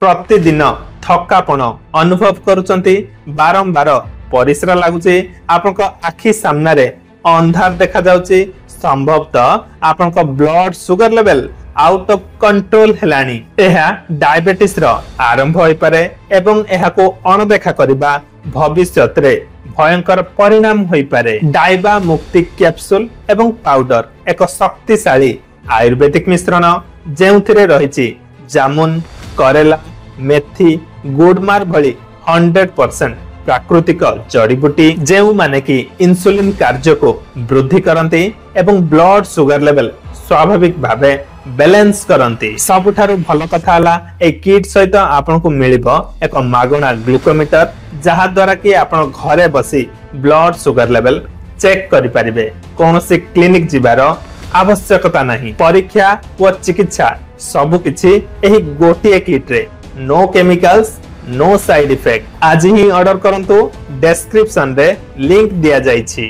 ପ୍ରତିଦିନ ଥକାପଣ ଅନୁଭବ କରୁଛନ୍ତି, ବାରମ୍ବାର ପରିସ୍ରା ଲାଗୁଛି, ଆପଣଙ୍କ ଆଖି ସାମ୍ନାରେ ଅନ୍ଧାର ଦେଖାଯାଉଛି, ସମ୍ଭବତଃ ଆପଣଙ୍କ blood sugar level out of control ହେଲାଣି। ଏହା ଡାଇବେଟିସର ଆରମ୍ଭ ହୋଇପାରେ ଏବଂ ଏହାକୁ ଅଣଦେଖା କରିବା ଭବିଷ୍ୟତରେ ଭୟଙ୍କର ପରିଣାମ ହୋଇପାରେ। ଡାଇବା ମୁକ୍ତି କ୍ୟାପସୁଲ ଏବଂ ପାଉଡର ଏକ ଶକ୍ତିଶାଳୀ ଆୟୁର୍ବେଦିକ ମିଶ୍ରଣ, ଯେଉଁଥିରେ ରହିଛି ଜାମୁନ, କରେଲା, ମେଥି, ଗୁଡମାର ଭଳି 100% ପ୍ରାକୃତିକ ଜଡିବୁଟି, ଯେଉଁମାନେ କି ଇନ୍ସୁଲିନ କାର୍ଯ୍ୟକୁ ବୃଦ୍ଧି କରନ୍ତି ଏବଂ ବ୍ଲଡ ସୁଗାର ଲେଭେଲ ସ୍ୱାଭାବିକ ଭାବେ ବାଲାନ୍ସ କରନ୍ତି। ସବୁଠାରୁ ଭଲ କଥା ହେଲା, ଏହି କିଟ୍ ସହିତ ଆପଣଙ୍କୁ ମିଳିବ ଏକ ମାଗଣା ଗ୍ଲୁକୋମିଟର, ଯାହା ଦ୍ୱାରା କି ଆପଣ ଘରେ ବସି ବ୍ଲଡ ସୁଗାର ଲେଭେଲ ଚେକ୍ କରିପାରିବେ। କୌଣସି କ୍ଲିନିକ ଯିବାର ଆବଶ୍ୟକତା ନାହିଁ। ପରୀକ୍ଷା ଓ ଚିକିତ୍ସା ସବୁକିଛି ଏହି ଗୋଟିଏ କିଟ୍ରେ। No chemicals, no side effect. ଆଜି ହିଁ ଅର୍ଡର କରନ୍ତୁ, ଡେସ୍କ୍ରିପସନରେ ଲିଙ୍କ ଦିଆଯାଇଛି।